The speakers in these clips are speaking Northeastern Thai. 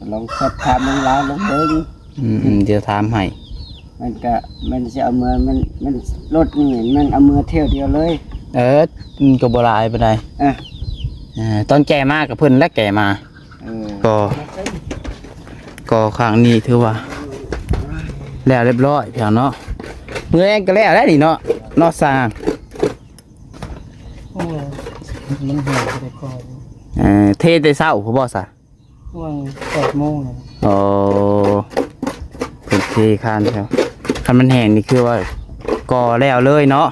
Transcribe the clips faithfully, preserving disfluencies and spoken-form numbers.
ลองสอบถามเบิ่งลาวลองเบิ่ง อืมอืม เดี๋ยวถามให้ มันก็ มันสิเอาเมือ มัน มัน รถนี่มันเอาเมือเที่ยวเดียวเลย เออ มันก็บ่หลายปานใด เออ เออ ตอนแก่มากับเพิ่นและแก่มา เออ ก็ ก็ครั้งนี้ถือว่า แล้วเรียบร้อยแล้วเนาะ มื้อแลงก็แล้วแล้วนี่เนาะ เนาะซ่าง โอ้ มันแห้งไปก่อน เออ เทแต่เช้าพุ้นบ่ซะ ช่วงแปดโมงเลย อ๋อ เพิ่นเทคานแล้ว คันมันแห้งนี่คือว่าก่อแล้วเลยเนาะ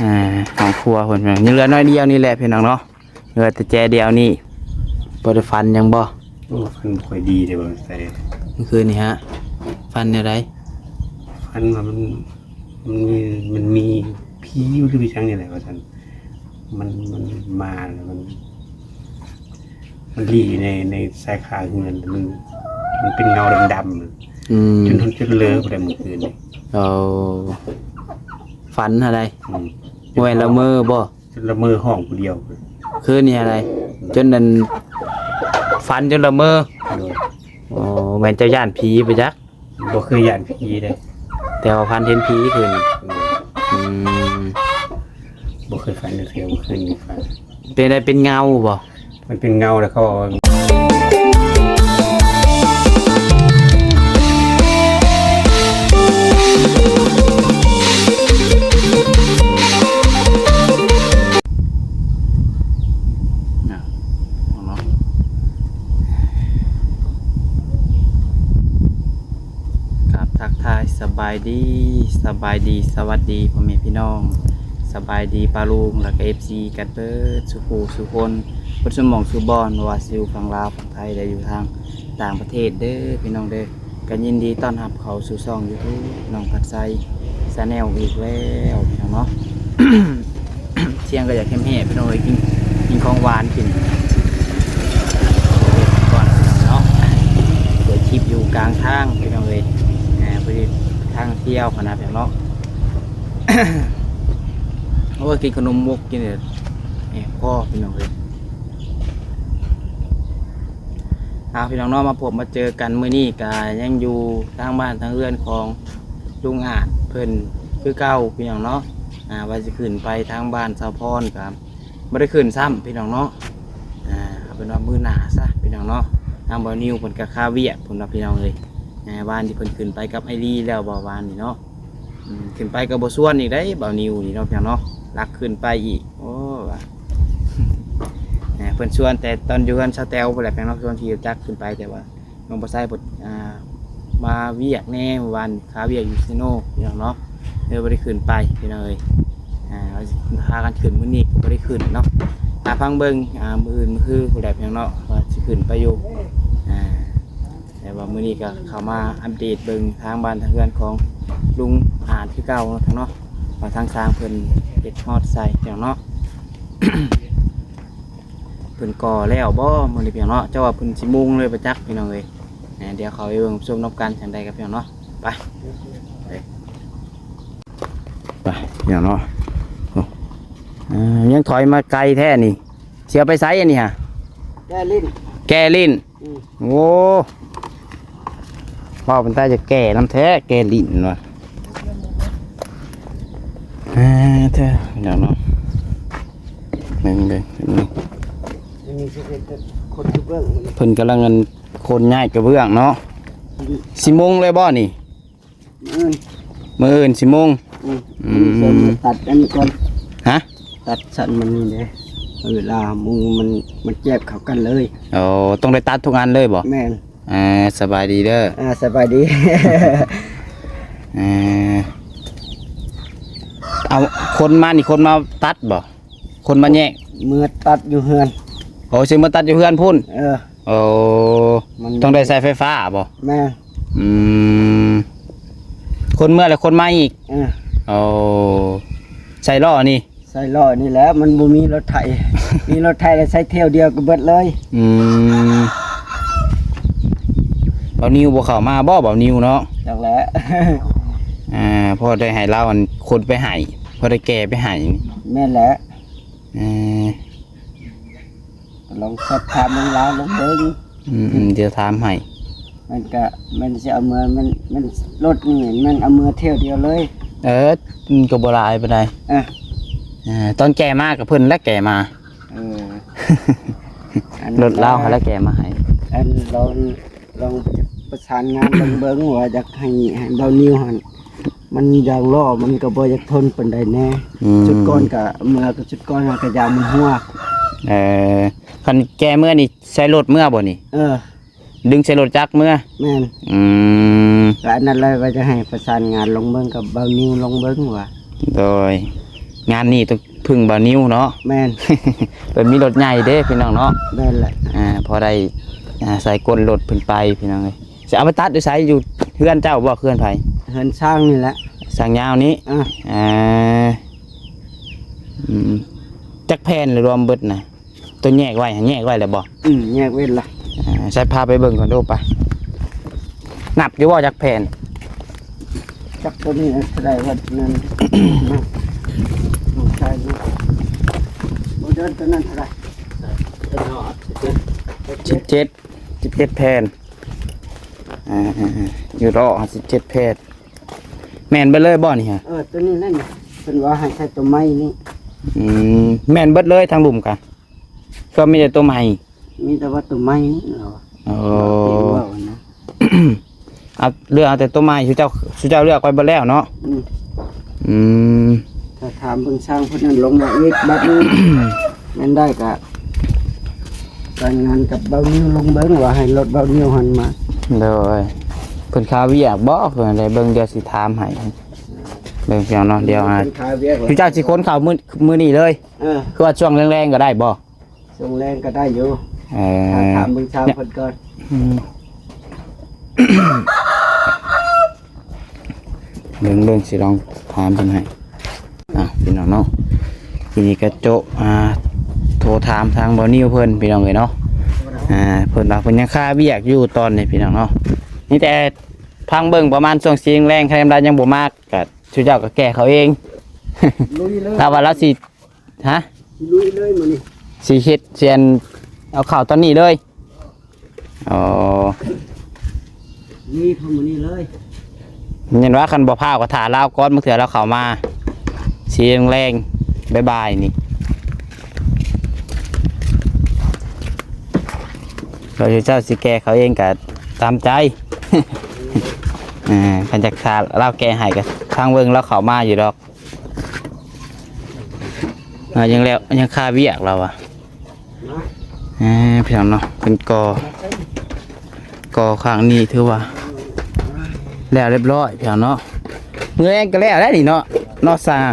อ่า ห้องครัวเพิ่นยังเหลือน้อยเดียวนี่แหละพี่น้องเนาะ เหลือแต่แจเดียวนี่ บ่ได้ฝันหยังบ่ โอ้ ฝันบ่ค่อยดีเด้บ่าวแส เมื่อคืนนี่ฮะ ฝันแนวใด ฝันว่ามัน มันมี มันมีผีอยู่หรือมีหยังนี่แหละว่าซั่น มัน มันมาแล้วมัน มันลี้อยู่ใน ในชายคาเฮือน มัน มันเป็นเงาดำๆ อืม จน จนเลิกไปเมื่อคืนนี่ โอ้ ฝันอะไร อืม แม่นละเมอบ่ จนละเมอห้องผู้เดียว คืนนี้อะไร จนนั้น ฝันจนละเมอ โดย โอ้ แม่นเจ้าย้านผีไปจัก บ่เคยย้านผีเด้ แต่ว่าฝันเห็นผีคืนนี้ อืม อืม บ่เคยฝันจักเทื่อ บ่เคยมีฝัน เป็นได้เป็นเงาบ่ มันเป็นเงาแล้วเขาเอา อ่ะ เอาเนาะ ครับ ทักทายสบายดี สบายดี สวัสดีพ่อแม่พี่น้อง สบายดีป้าลุง แล้วก็ เอฟซี กันเบิดสู่ผู้สู่คน เบิดสู่หม่องสู่บ่อน บ่ว่าสิอยู่ฝั่งลาว ฝั่งไทย และอยู่ทาง ต่างประเทศเด้อพี่น้องเด้อ ก็ยินดีต้อนรับเข้าสู่ช่อง YouTube น้องพัดไซ Channel อีกแล้วพี่น้องเนาะ เสียงก็อยากแหบๆพี่น้องเอ้ย กิน กินของหวานกินก่อนพี่น้องเนาะ เปิดคลิปอยู่กลางทางพี่น้องเอ้ย อ่า พอดีทางเที่ยวหั้นนะพี่น้องเนาะ โอ้ย กินขนมมกกินเนี่ย แหบคอพี่น้องเอ้ย เอาพี่น้องเนาะ มาพบมาเจอกันมื้อนี้ก็ยังอยู่ทางบ้านทางเฮือนของลุงอาจเพิ่นคือเก่าพี่น้องเนาะ อ่า ว่าสิขึ้นไปทางบ้านสาวพรก็บ่ได้ขึ้นซ้ำพี่น้องเนาะ อ่า เอาเป็นว่ามื้อหน้าซะพี่น้องเนาะ ทางบ่าวนิวเพิ่นก็คาเวียกพุ่นเนาะพี่น้องเอ้ย อ่า วานที่เพิ่นขึ้นไปกับไอรีแล้วบ่วานนี่เนาะ อืม ขึ้นไปก็บ่ชวนอีกได้บ่าวนิวนี่เนาะพี่น้องเนาะ ลักขึ้นไปอีก โอ้ ว่า แหม เพิ่นชวนแต่ตอนอยู่เฮือนสาวแต๋วพู้นแหละพี่น้องเนาะ ชวนขี่จักรขึ้นไป แต่ว่าน้องบ่าวไซเพิ่น อ่า มาเวียกแหน่ เมื่อวานคาเวียกอยู่เซโนพี่น้องเนาะ เลยบ่ได้ขึ้นไปพี่น้องเอ้ย อ่า ว่าสิพากันขึ้นมื้อนี้ก็บ่ได้ขึ้นเนาะ อ่า ฟังเบิ่ง อ่า มื้ออื่นมื้อฮือพู้นแหละพี่น้องเนาะ ว่าสิขึ้นไปอยู่ อ่า แต่ว่ามื้อนี้ก็เข้ามาอัปเดตเบิ่งทางบ้านทางเฮือนของลุงอาจคือเก่าเนาะพี่น้องเนาะ ว่าทางช่างเพิ่นเฮ็ดฮอดใส่พี่น้องเนาะ เพิ่นก่อแล้วบ่มื้อนี้พี่น้องเนาะ เจ้าว่าเพิ่นสิมุงเลยบ่จักพี่น้องเอ้ย อ่า เดี๋ยวเข้าไปเบิ่งชมนำกันจั่งใดครับพี่น้องเนาะ ไป ไป ไปพี่น้องเนาะ โอ้ อ่า ยังถอยมาไกลแท้นี่ สิเอาไปไสอันนี้ฮะ แก้ลิ้น แก้ลิ้น อืม โอ้ เว้าเป็นตาจะแก้นำแท้ แก้ลิ้นว่ะ อ่า แท้ เดี๋ยวเนาะ เบิ่ง เบิ่ง เบิ่ง อันนี้สิเป็นคนทุกเรื่อง เพิ่นกำลังอันขนย้ายกระเบื้องเนาะ อืม สิมุงเลยบ่นี่ มื้ออื่น มื้ออื่นสิมุง อืม อืม ตัดอันนี้ก่อน ฮะ ตัดสั้นมันนี่เด้ เวลามุงมัน มันแยบเข้ากันเลย โอ้ ต้องได้ตัดทุกอันเลยบ่ แม่น อ่า สบายดีเด้อ อ่า สบายดี เอ่อ เอาคนมานี่ คนมาตัดบ่ คนมาแยก เมือตัดอยู่เฮือน โอ้ สิมาตัดอยู่เฮือนพุ้น เออ โอ้ มัน ต้องได้ใส่ไฟฟ้าบ่ แม่น อืม คนเมือแล้วคนมาอีก เออ โอ้ ใส่ล้อนี่ ใส่ล้อนี่แหละ มันบ่มีรถไถ มีรถไถแล้วใส่เที่ยวเดียวก็เบิดเลย อืม บ่าวนิวบ่เข้ามาบ่ บ่าวนิวเนาะ จักแหละ อ่า พอได้ให้ลาวอันคนไปให้ พอได้แก่ไปให้ แม่นแหละ เออ ลองสอบถามเบิ่งลาวลองเบิ่ง อืมอืมเดี๋ยวถามให้ มันก็ มันสิเอาเมือ มัน มัน รถนี่มันเอาเมือเที่ยวเดียวเลย เออ มันก็บ่หลายปานใด เออ เออ ตอนแก่มาก็เพิ่นแหละแก่มา เออ อัน รถลาวหั้นแหละแก่มาให้ อันลอง ลองประสานงานเบิ่ง เบิ่งว่าอยากให้ ให้เบานิวหั่น มันยางล้อมันก็บ่อยากทนปานใดแน่ อืม ชุดก่อนก็ เมือก็ชุดก่อนก็ยางมันหัว เออ คันแก่เมือนี่ใส่รถเมือบ่นี่ เออ ดึงใส่รถจักรเมือ แม่น อืม ก็อันนั้นเลยว่าจะให้ประสานงานลองเบิ่งกับเบานิวลองเบิ่งว่า โดย งานนี้ต้องพึ่งเบานิวเนาะ แม่น เพิ่นมีรถใหญ่เด้พี่น้องเนาะ แม่นแหละ อ่า พอได้ อ่า ใส่ก้นรถเพิ่นไปพี่น้องเอ้ย สิเอาไปตัดอยู่ไส อยู่เฮือนเจ้าบ่ เฮือนไผ เฮือนช่างนี่แหละ ช่างยาวนี้ อ่า อ่า อืม จักแผ่นรวมเบิดนะ ตัวแยกไว้ แยกไว้แล้วบ่ อืม แยกไว้ละ อ่า ใส่พาไปเบิ่งก่อนดูไป นับอยู่บ่จักแผ่น จักตัวนี้เท่าไหร่วะนั่น ลูกชายลูก โอ้เดินตัวนั้นเท่าไหร่ สิบเจ็ด สิบเจ็ดแผ่น อ่า อ่า อ่า อยู่รอสิบเจ็ดแผ่น แม่นเบิดเลยบ่นี่ฮะ เออ ตัวนี้นั่นน่ะ เพิ่นว่าให้ใส่ตัวไม้นี่ อืม แม่นเบิดเลยทางลุ่มกะ ก็มีแต่ตัวใหม่ มีแต่ว่าตัวไม้นี่เหรอ อ๋อ เพิ่นว่านะ เอา เลือกเอาแต่ตัวใหม่ สุเจ้า สุเจ้าเลือกไว้เบิดแล้วเนาะ อืม อืม ถ้าถามเบิ่งช่างเพิ่นนั่นลงมาอีกบัดนี้ แม่นได้กะ การงานกับเบานิวลงเบิ่งว่าให้รถเบานิวหันมา โดย เพิ่นคาเวียกบ่ เพิ่นได้เบิ่ง เดี๋ยวสิถามให้ เบิ่งเพียงเนาะ เดี๋ยวอ่ะ เพิ่นคาเวียก คือเจ้าสิขนเข้ามื้อ มื้อนี้เลย เออ คือว่าช่วงแลงๆก็ได้บ่ ช่วงแลงก็ได้อยู่ เออ ถ้าถามเบิ่งเช้าเพิ่นก่อน อืม เบิ่ง เบิ่ง สิลองถามเพิ่นให้ อ่ะ พี่น้องเนาะ ทีนี้ก็โจะ อ่า โทรถามทางเบานิวเพิ่น พี่น้องเอ้ยเนาะ อ่า เพิ่นว่าเพิ่นยังคาเวียกอยู่ตอนนี้ พี่น้องเนาะ นี่แต่พังเบิ่งประมาณช่วงสี่แลง คันยามใดยังบ่มาก็ สุเจ้าก็แก่เขาเอง ลุยเลย ถ้าว่าเราสิ ฮะ ลุยเลยมื้อนี้ สิเฮ็ด สิอัน เอาเข้าตอนนี้เลย อ๋อ นี่เข้ามานี่เลย เห็นว่าคันบ่พาก็ถ่าลาวก่อน บางเทื่อเราเข้ามา สีแรงๆ บ่ายๆ นี่ เราเจ้าสิแก่เขาเองก็ตามใจ อ่า คันจักถ่าลาวแก่ให้ก็ทางเบิ่งเราเข้ามาอยู่ดอก อ่า ยังแล้ว ยังคาเวียกเราอะ เอ้ย พี่น้องเนาะ เป็นก่อ ก่อข้างนี้ถือว่า แล้วเรียบร้อย พี่น้องเนาะ มื้อแลงก็แล้วได้นี่เนาะ เนาะ สร้าง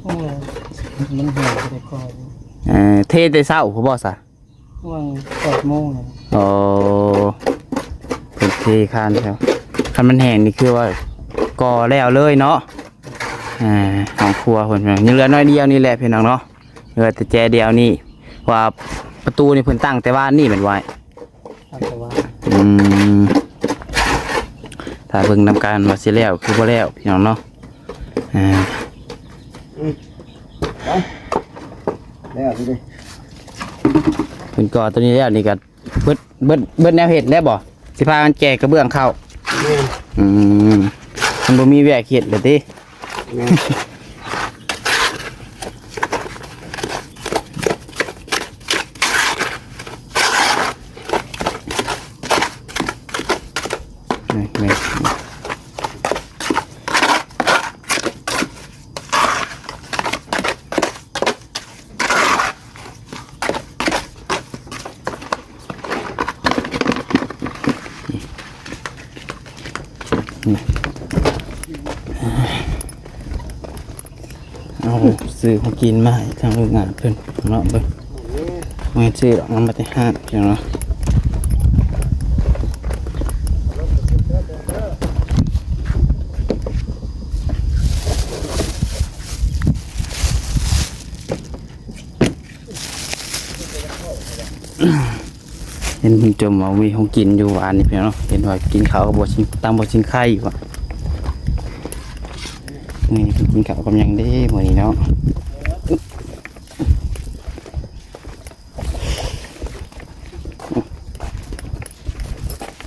โอ้ย มันแห้งไปก่อน เอ่อ เทแต่เช้าพุ้นบ่ซะ ช่วงแปดโมงน่ะ อ๋อ เป็นเทคานครับ คันมันแห้งนี่คือว่าก่อแล้วเลยเนาะ อ่า ของครัวเพิ่น ยังเหลือน้อยเดียวนี่แหละพี่น้องเนาะ เหลือแต่แจเดียวนี่ ว่าประตูนี่เพิ่นตั้งแต่ว่านี่แม่นไว้ ตั้งแต่ว่า อืม ถ้าเบิ่งนำกันว่าสิแล้วคือบ่แล้วพี่น้องเนาะ อ่า อืม ไป แล้วสิ เพิ่นก่อตัวนี้แล้วนี่ก็เบิด เบิด เบิดแนวเฮ็ดแล้วบ่ สิพากันแจกกระเบื้องเข้า แม่น อืม มันบ่มีเวียกเฮ็ดเลยติ แม่น แม่น แม่น เอาซื้อของกินมาให้ทางโรงงานเพิ่นเนาะ เบิ่ง บ่แม่นซื้อดอก นำมาแต่ห้างพี่น้องเนาะ เห็นเพิ่นจมว่ามีของกินอยู่หวานนี่พี่น้องเนาะ เห็นว่ากินข้าวก็บ่ชิง ตำบ่ชิงไข่อยู่อะ นี่เพิ่นกินข้าวกับหยังเด้มื้อนี้เนาะ เ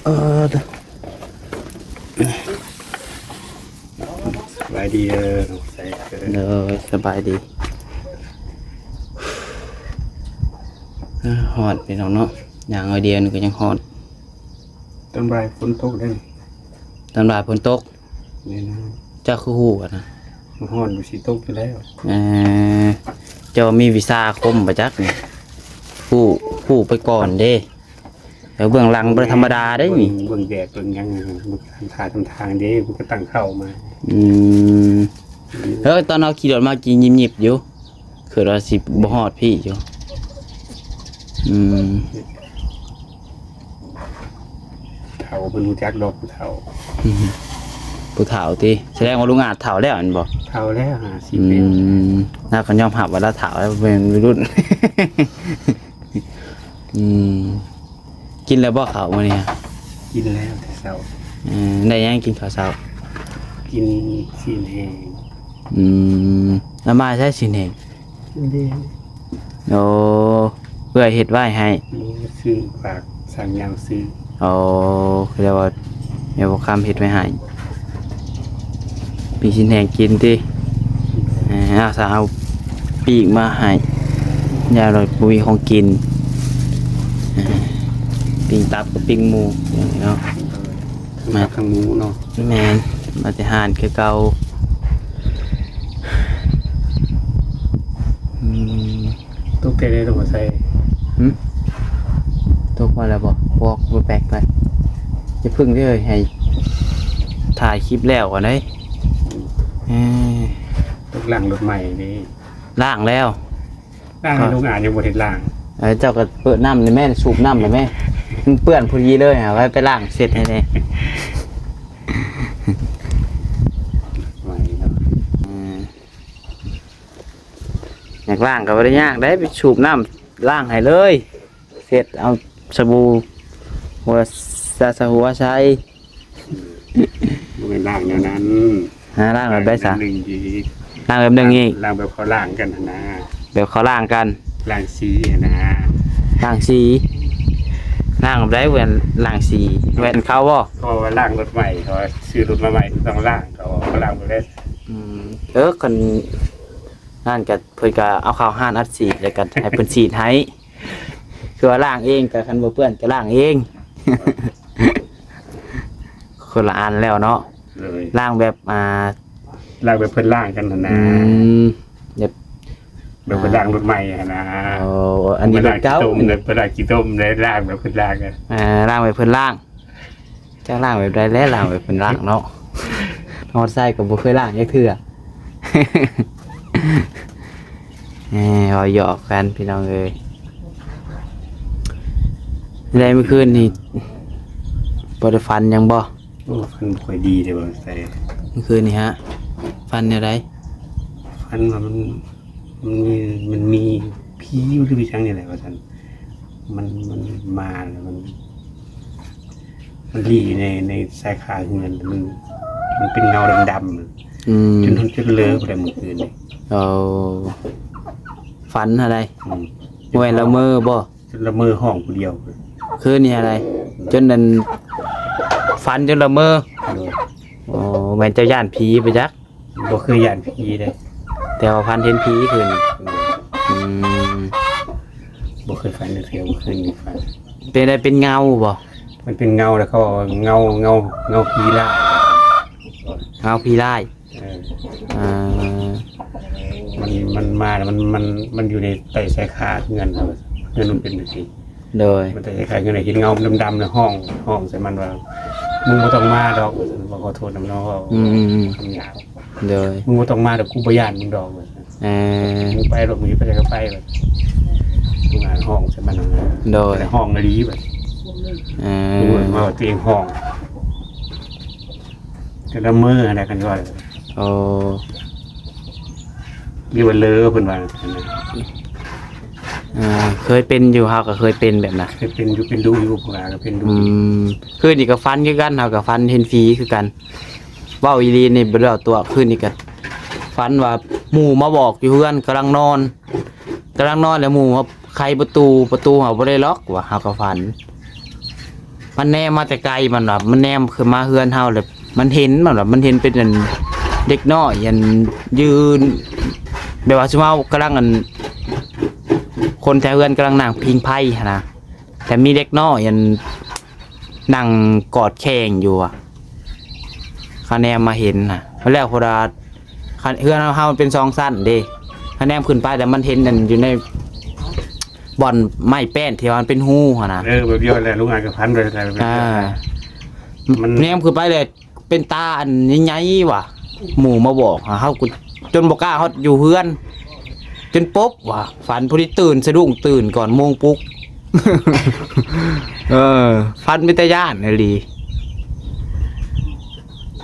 เออ สบายดีเด้อน้องใสเด้อ เด้อ สบายดี เออ ฮอดพี่น้องเนาะ ย่างเอาเดียวนี่ก็ยังฮอด ตอนบ่ายฝนตกเด้อ ตอนบ่ายฝนตก แน่นอน เจ้าคือฮู้อะนะ มันฮ้อนอยู่สิตกอยู่แล้ว เออ เจ้ามีวิชาอาคมบ่จักนี่ ฮู้ ฮู้ไปก่อนเด้ แล้วเบื้องหลังบ่ได้ธรรมดาเด้นี่ เบิ่ง เบิ่งแดดเบิ่งหยัง เบิ่งทางท่าทางทางเด้ มันก็ตั้งเข้ามา อืม เออ ตอนเฮาขี่รถมากินยิบๆอยู่ คือว่าสิบ่ฮอดพี้อยู่ อืม เฒ่าเพิ่นรู้จักดอกผู้เฒ่า ผู้เฒ่าติ แสดงว่าลุงอาจเฒ่าแล้วแม่นบ่ เฒ่าแล้ว ห้าสิบ อืม แล้วก็ยอมรับว่าลาวเฒ่าแล้ว เป็นวัยรุ่น อืม กินแล้วบ่ข้าวมื้อนี้ กินแล้วแต่เช้า เออ ได้หยังกินข้าวเช้า กินซี้นแห้ง อืม แล้วมาใช้ซี้นแห้ง เด้ โอ้ เอื้อยเฮ็ดไว้ให้ ซื้อฝาก สั่งยามซื้อ โอ้ คือว่าแม่บัวคำเฮ็ดไว้ให้ มีซี้นแห้งกินติ เออ เอาซะ เอาปีกมาให้ ยามเราบ่มีของกิน เออ ปิ้งตับกับปิ้งหมูเนาะ มา ทั้งหมูเนาะ แม่น มาแต่ฮ้านคือเก่า อืม ตกแต่ได้ลงมาใส่ หึ ตกมาแล้วบ่ บอกบ่แปลกไป อย่าพึ่งเด้อ ให้ถ่ายคลิปแล้วก่อนเด้ย เอ้ย ตกหลังรถใหม่นี่ ล้างแล้ว ล้างให้ลูกอ่านยังบ่เห็นล้าง เออ เจ้าก็เปิดน้ำนี่แม่ สูบน้ำนี่แม่ มันเปื้อนพอดีเลย เอาไว้ไปล้างเช็ดให้แน่ ใหม่เนาะ อืม อยากล้างก็บ่ได้ยากเด้ ไปสูบน้ำล้างให้เลย เช็ดเอาสบู่หัว สะ สะหัวใส่ บ่แม่นล้างแนวนั้น ฮะ ล้างแบบใดซะ ล้างแบบหนึ่งอีก ล้างแบบหนึ่งอีก ล้างแบบเขาล้างกันหั่นนะ แบบเขาล้างกัน ล้างสีหั่นนะ ล้างสี ล้างแบบใด แว่นล้างสี แว่นเขาบ่ เขาว่าล้างรถใหม่ เขาว่าซื้อรถมาใหม่ต้องล้าง เขาว่าเขาล้างบ่ได้ อืม เออ คันนั่นก็เพิ่นก็เอาเข้าฮ้านอัดฉีด แล้วก็ให้เพิ่นฉีดให้ คือว่าล้างเองก็คันบ่เปื้อนก็ล้างเอง คนละอันแล้วเนาะ เลย ล้างแบบ อ่า ล้างแบบเพิ่นล้างกันหั่นนะ อืม แบบ แบบเพิ่นล้างรถใหม่หั่นนะ โอ้ อันนี้รถเก่า เพิ่นล้างขี้ตมเลย เพิ่นล้างขี้ตมเลย ล้างแบบเพิ่นล้างกัน อ่า ล้างแบบเพิ่นล้าง จักล้างแบบใดแล้ว ล้างแบบเพิ่นล้างเนาะ มอเตอร์ไซค์ก็บ่เคยล้างจักเทื่อ แหม เว้าหยอกกันพี่น้องเอ้ย ได้เมื่อคืนนี่ บ่ได้ฝันหยังบ่ โอ้ ฝันบ่ค่อยดีเด้บ่าวใส เมื่อคืนนี่ฮะ ฝันแนวใด ฝันว่ามัน มันมี มันมีผีอยู่หรือมีหยังนี่แหละว่าซั่น มัน มันมาแล้วมัน มันลี้อยู่ใน ในชายคาเฮือน มัน มันเป็นเงาดำๆ อืม จน จนเหลือบ่ได้เมื่อคืนนี่ โอ้ ฝันอะไร อืม บ่แม่นละเมอบ่ จนละเมอฮ้องผู้เดียว คืนนี้อะไร จนนั่น ฝันจนละเมอ โดย โอ้ แม่นเจ้าย้านผีไปจัก บ่เคยย้านผีเด้ แต่ว่าฝันเห็นผีคืนนี้ อืม บ่เคยฝันจักเทื่อ บ่เคยมีฝัน เป็นได้เป็นเงาบ่ มันเป็นเงาแล้วเขาบอกว่าเงา เงา เงาผีร้าย เงาผีร้าย เออ อ่า มัน มันมาแล้วมัน มัน มันอยู่ในใต้ชายคาเฮือนเขา เฮือนมันเป็นจังซี่ โดย มันแต่คล้ายๆ อยู่ในหินเงาดำๆ นะ ฮ้อง ฮ้องใส่มันว่า "มึงบ่ต้องมาดอก" ว่าซั่น ว่าขอโทษนำเนาะ อืมๆๆ คำหยาบ โดย "มึงบ่ต้องมาดอก กูบ่ย้านมึงดอก" ว่าซั่น เออ "มึงไปดอก มึงไปก็ไป" ว่าซั่น มึงอ่านฮ้องใส่มันนะ โดย แต่ฮ้องอีหลีว่าซั่น เออ มึงว่าตัวเองฮ้อง แต่ละมื้ออะไรกันว่า โอ้ เรียกว่าเลอเพิ่นว่า อ่า เคยเป็นอยู่ เฮาก็เคยเป็นแบบนั้น เคยเป็นอยู่ เป็นดุอยู่ พวกเราก็เป็นดุ อืม คืนนี้ก็ฝันคือกัน เฮาก็ฝันเห็นผีคือกัน เว้าอีหลีนี่บ่ได้เอาตัว คืนนี้ก็ฝันว่าหมู่มาบอกอยู่เฮือน กำลังนอน กำลังนอนแล้วหมู่มาไขประตู ประตูเฮาบ่ได้ล็อก ว่าเฮาก็ฝัน มันแนมมาแต่ไกล มันว่ามันแนมขึ้นมาเฮือนเฮาเลย มันเห็น มันว่ามันเห็นเป็นอันเด็กน้อยอันยืน แบบว่าซุมเฮากำลังอัน คนแถวเฮือนกำลังนั่งผิงไฟหั้นนะ แต่มีเด็กน้อยอันนั่งกอดแข้งอยู่อะ เขาแนมมาเห็นนะ แล้วพอดา คันเฮือนเฮามันเป็นสองชั้นเด้ คะแนนขึ้นไปแต่มันเห็นนั่นอยู่ในบ่อนไม้แป้นที่ว่ามันเป็นฮูหั่นนะ เออ แบบเดียวแหละ ลุงอาจจะพันไปแต่แบบเดียว อ่า มัน แนมขึ้นไปเลย เป็นตาอันใหญ่ๆว่ะ หมู่มาบอกหาเฮา กูจนบ่กล้าฮอดอยู่เฮือน จนปบว่ะ ฝันพอดีตื่น สะดุ้งตื่นก่อนโมงปลุก เออ ฝันเป็นตาย้านอีหลี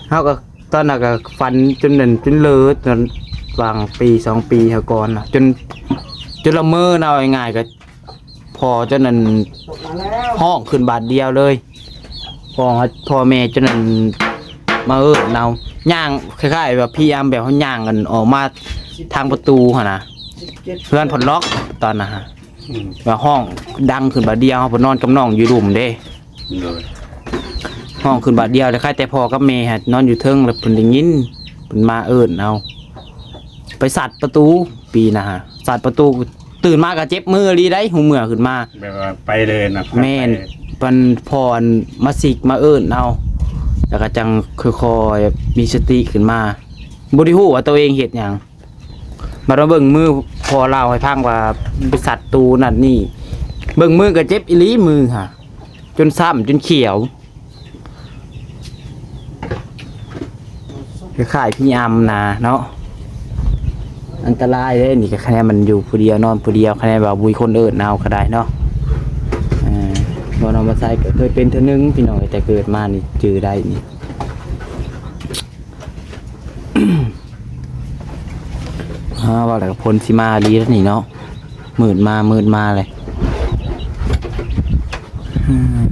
เฮาก็ ตอนนั้นก็ฝันจนนั่นจนเลิศ ตอนวางปีสองปีเฮาก่อนนะ จน จนละเมอนะ เอาง่ายๆก็ พอจนนั่น ร้องขึ้นบาดเดียวเลย พ่อ พ่อแม่จนนั่นมาเอิ้นเอา ย่างคล้ายๆแบบพี่อำแบบเฮาย่างกันออกมาทางประตูหั่นนะ เฮือนเพิ่นล็อกตอนนั้นฮะ อืม ว่าฮ้องดังขึ้นบาดเดียว เฮาไปนอนกับน้องอยู่ลุ่มเด้ โดย ฮ้องขึ้นบาดเดียว แล้วใครแต่พ่อกับแม่ฮะนอนอยู่เทิง แล้วเพิ่นได้ยิน เพิ่นมาเอิ้นเอา ไปสัดประตู ปีนะฮะ สัดประตู ตื่นมาก็เจ็บมืออีหลีได้ ฮู้เมื่อขึ้นมา แบบว่าไปเลยนะ แม่น ไป เพิ่นพ่ออันมาสิกมาเอิ้นเอา แล้วก็จังค่อยๆมีสติขึ้นมา บ่ได้ฮู้ว่าตัวเองเฮ็ดหยัง บัดมาเบิ่งมือ พ่อเล่าให้ฟังว่าไปสัดตูนั่นนี่ เบิ่งมือก็เจ็บอีหลีมือฮะ จนช้ำจนเขียว คล้ายๆพี่อำนาเนาะ อันตรายเด้นี่ ก็คะแนนมันอยู่ผู้เดียวนอนผู้เดียว คะแนนว่าบุยคนเอิ้นเอาก็ได้เนาะ เออ บ่นอนมาใส่ก็เคยเป็นเทื่อนึงพี่น้อง แต่เกิดมานี่จือได้นี่ อ่า ว่าแล้วก็พ้นสิมาอีหลีแล้วนี่เนาะ มืดมา มืดมาเลย อืม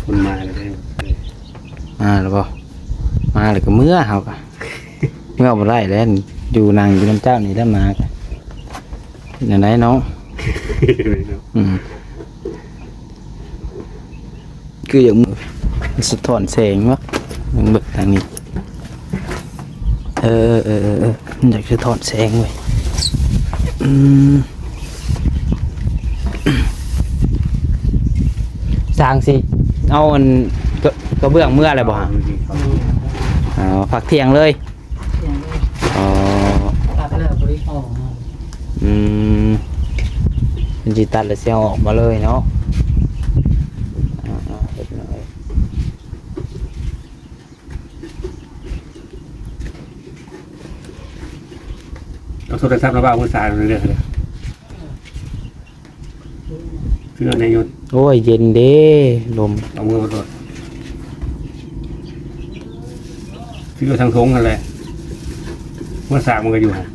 คนมาแล้วเด้ มาแล้วบ่ มาแล้วก็เมือเฮาก็ เมือบ่ได้แล้ว อยู่นั่งอยู่นำเจ้านี่แล้วมาก็ เป็นจั่งใดเนาะ อืม คืออย่างมือ มันสะท้อนแสงวะ เบิ่งทางนี้ เออ เออ เออ เออ มันอยากสะท้อนแสงเว้ย อืม สร้างสิ เอาอันกระ กระเบื้องเมืออะไรบ่ฮะ อ๋อ พักเที่ยงเลย เที่ยงเลย อ๋อ ตัดแล้วบ่ได้ออกมา อืม มันสิตัดแล้วสิเอาออกมาเลยเนาะ อ่าๆ เฮ็ดหน่อย เอาโทรศัพท์มาบ้าง มือสายมันเรื่องอะไร คือในยนต์ โอ้ย เย็นเด้ ลม เอามือมาตรวจ คือทางทงนั่นแหละ เมื่อสามมันก็อยู่หั่น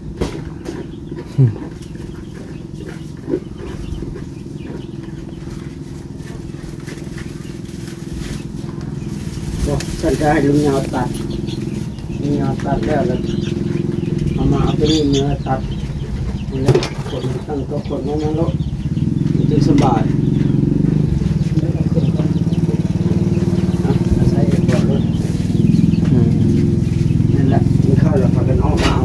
บ่ ฉันจะให้ลุงยาวตัด ลุงยาวตัดแล้ว แล้วเอามาเอาตัวนี้มาตัด นี่แหละ ขนตั้งก็ขนลงมาโลด มันจะสบาย นะ อาศัยก่อนโลด อืม นั่นแหละ กินข้าวแล้วพากันออกมาเอา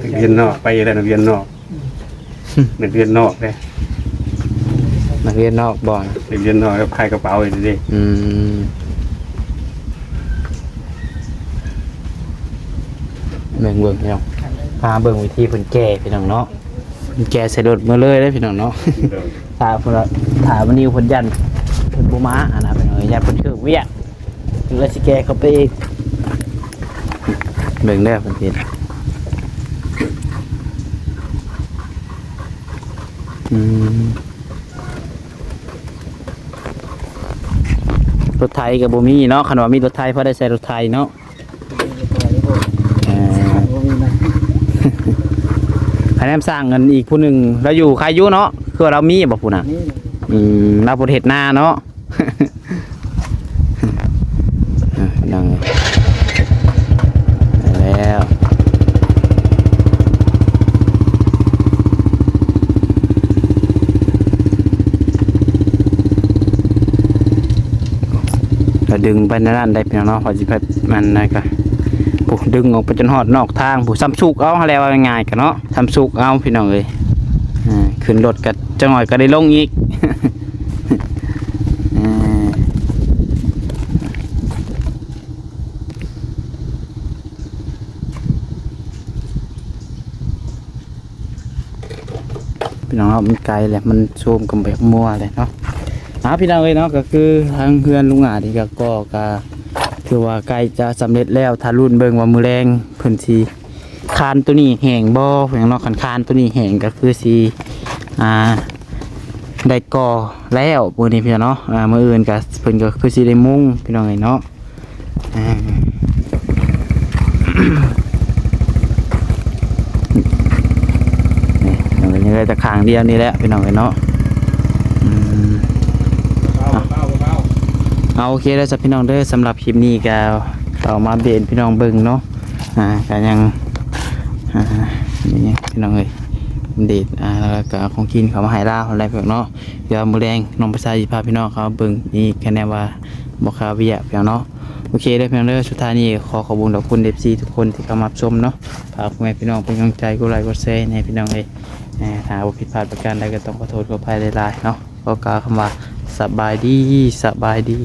นักเรียนนอก ไปแล้วนักเรียนนอก นักเรียนนอกเด้ นักเรียนนอกบ่อน นักเรียนนอกแล้วขายกระเป๋าอยู่เด้ อืม เบิ่ง เบิ่งพี่น้อง พาเบิ่งวิธีเพิ่นแก่พี่น้องเนาะ เพิ่นแก่ใส่รถมาเลยเด้อพี่น้องเนาะ เออ ถ้าเพิ่นว่า ถ้ามันนิวเพิ่นยัน เพิ่นบ่มาอะนะพี่น้อง ยันเพิ่นคือเวียก เพิ่นเลยสิแก่เข้าไปอีก เบิ่งเด้อเพิ่นสิ เ อืม รถไถก็บ่มีเนาะ คันว่ามีรถไถพอได้ใส่รถไถเนาะ เออ บ่มีนะ คะแนนสร้างเงินอีกผู้หนึ่ง เราอยู่ใครอยู่เนาะ คือว่าเรามีบ่ผู้น่ะ นี่ อืม เราบ่เฮ็ดนาเนาะ อ่ะพี่น้องเอ้ย ไปแล้ว ก็ดึงไปในนั้นได้พี่น้องเนาะ พอสิไปมันนั่นก็ โอ้ ดึงออกไปจนฮอดนอกทาง ผู้ซ้ำสุกเอาหั้นแหละ ว่าง่ายๆ กันเนาะ ซ้ำสุกเอาพี่น้องเอ้ย อ่า ขึ้นรถก็จักหน่อยก็ได้ลงอีก อ่า พี่น้องครับ มันไกลแหละ มันโซมกันแบบมัวเลยเนาะ อ่า พี่น้องเอ้ยเนาะ ก็คือทางเฮือนลุงอาดีก็ ก็ ก็ถือว่าใกล้จะสำเร็จแล้ว ถ้ารุ่นเบิ่งว่ามื้อแลงเพิ่นสิคานตัวนี้แห้งบ่ เพิ่นเนาะ คันคานตัวนี้แห้งก็คือสิ อ่า ได้ก่อแล้วมื้อนี้พี่น้องเนาะ อ่า มื้ออื่นก็เพิ่นก็คือสิได้มุงพี่น้องเอ้ยเนาะ อ่า นี่ มันก็ยังได้แต่ข้างเดียวนี่แหละพี่น้องเอ้ยเนาะ อืม เอา เอา โอเคแล้วจ้ะพี่น้องเด้อ สำหรับคลิปนี้ก็เอามาอัปเดตพี่น้องเบิ่งเนาะ อ่า ก็ยัง อ่า นี่พี่น้องเอ้ย อัปเดต อ่า แล้วก็ของกินเขามาให้ลาวอะไรพวกเนาะ เดี๋ยวมื้อแลงน้องประชาสิพาพี่น้องเขาเบิ่งอีก คะแนนว่าบ่คาเวียกพี่น้องเนาะ โอเคเด้อพี่น้องเด้อ สุดท้ายนี้ขอขอบคุณขอบคุณ เอฟซี ทุกคนที่เข้ามารับชมเนาะ ฝากพ่อแม่พี่น้องเป็นกำลังใจ กดไลค์กดแชร์ให้พี่น้องเอ้ย เอ่อ ถ้าบ่ผิดพลาดประการใดก็ต้องขอโทษขออภัยหลายๆเนาะ ก็กล่าวคำว่าสบายดี สบายดี